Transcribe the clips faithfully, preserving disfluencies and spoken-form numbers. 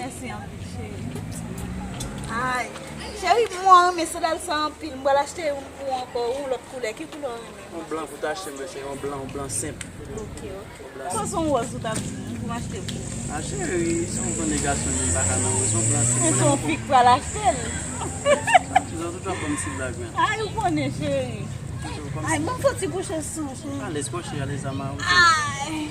Mèsi anpil, cheri. Ay, cheri, mwen renmen sandal sa anpil. M pral achte youn pou ou ankò, yon lòt koulè. Ki koulè w renmen? Yon blan pou ta achte m, se yon blan, yon blan senp. Ok, ok. Yon blan senp. Sa se yon wòz ou t ap di m pou m achte pou ou? A cheri, se yon grann gason, m pa ka nan wòz, yon blan senp. Men se yon fi k pral achte l. Ou toujou ap ban m ti blag, men. Ay, ou konnen, cheri. Toujou ban m ti blag. Ay, ban m fè yon ti kouche sou ou, cheri. Alèz, kouche, alèz, ama, ok. Ay.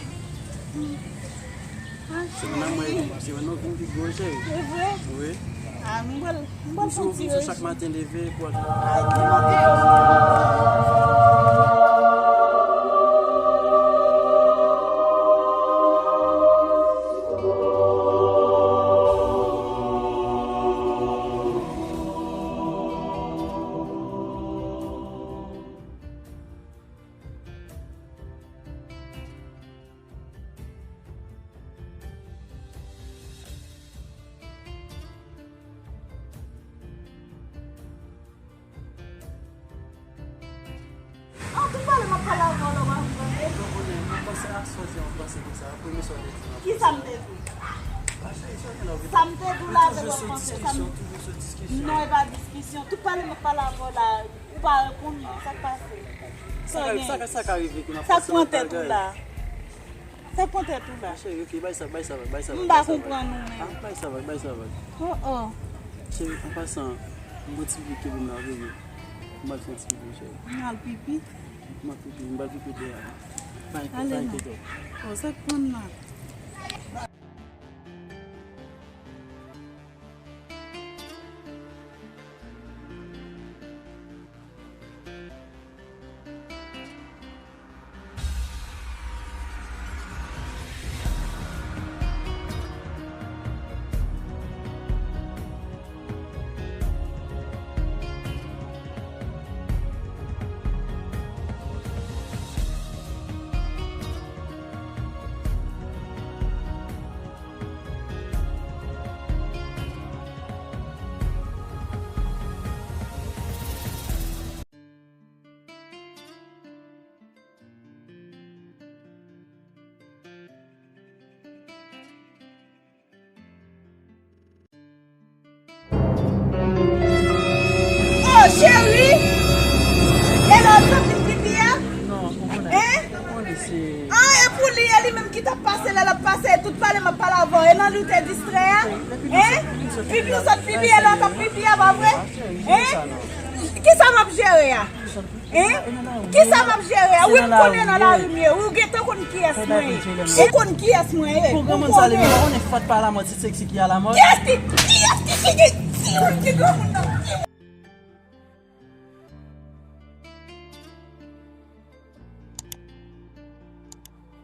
Se mwen, mwen, se mwen, nou vin pi gwo, cheri. Se vre? Wi. A, m pral, m pral fè yon ti rejim. Chak maten leve, pou al. Ay, demote yo. Ah, tout pale m ap pale avè w la, w pa konprann. Ou konnen, mwen panse aswè se yon panse konsa, premye sa w te di m ap panse. Kisa m te di w? Pa cheri, sa gen la, sa m te di w la, se w ap panse sa m. Toujou sou diskisyon, toujou sou diskisyon. Non, e pa diskisyon. Tout pale m ap pale avè w la, ou pa reponn mwen, sa k pase? Sa ka, sa ka, sa ka rive ke m ap panse yon bagay. Sa k pran tèt ou la? Sa k pran tèt ou la? Cheri, ok, bay sa, bay sa, bay sa, bay sa, bay sa. M pa konprann ou menm. Ah, bay sa, bay, bay sa, bay. Oh, oh. Cheri, an pasan, m gon ti pipi kenbe m la, veye. M al fè yon ti pipi, cheri. M al pipi? M al pipi, m al pipi deyò. Pa enkyete, pa enkyete. Oh, sa k pran la? Oh, cheri! E lè w t ap vin pipi a? Non, ou konnen. Hein? Ou konnen se. Ah, e pou li, e li menm ki t ap pase, lè l ap pase, tout pale m ap pale avè w. E nan li w te distrè a? Hein? Pipi w sot pipi, e lè w t ap pipi a, pa vre? Hein? Kisa m ap jere a? Hein? Kisa m ap jere a? Wi, m konnen nan lari m ye. Ou gentan konn kiyès mwen ye. Ou konn kiyès mwen ye. Pou granmoun sa li menm, ou konnen fat pa lamò, ti seksi ki a lamò. Kiyès ki, kiyès ki, ki, ki, ki, ki granmoun nan?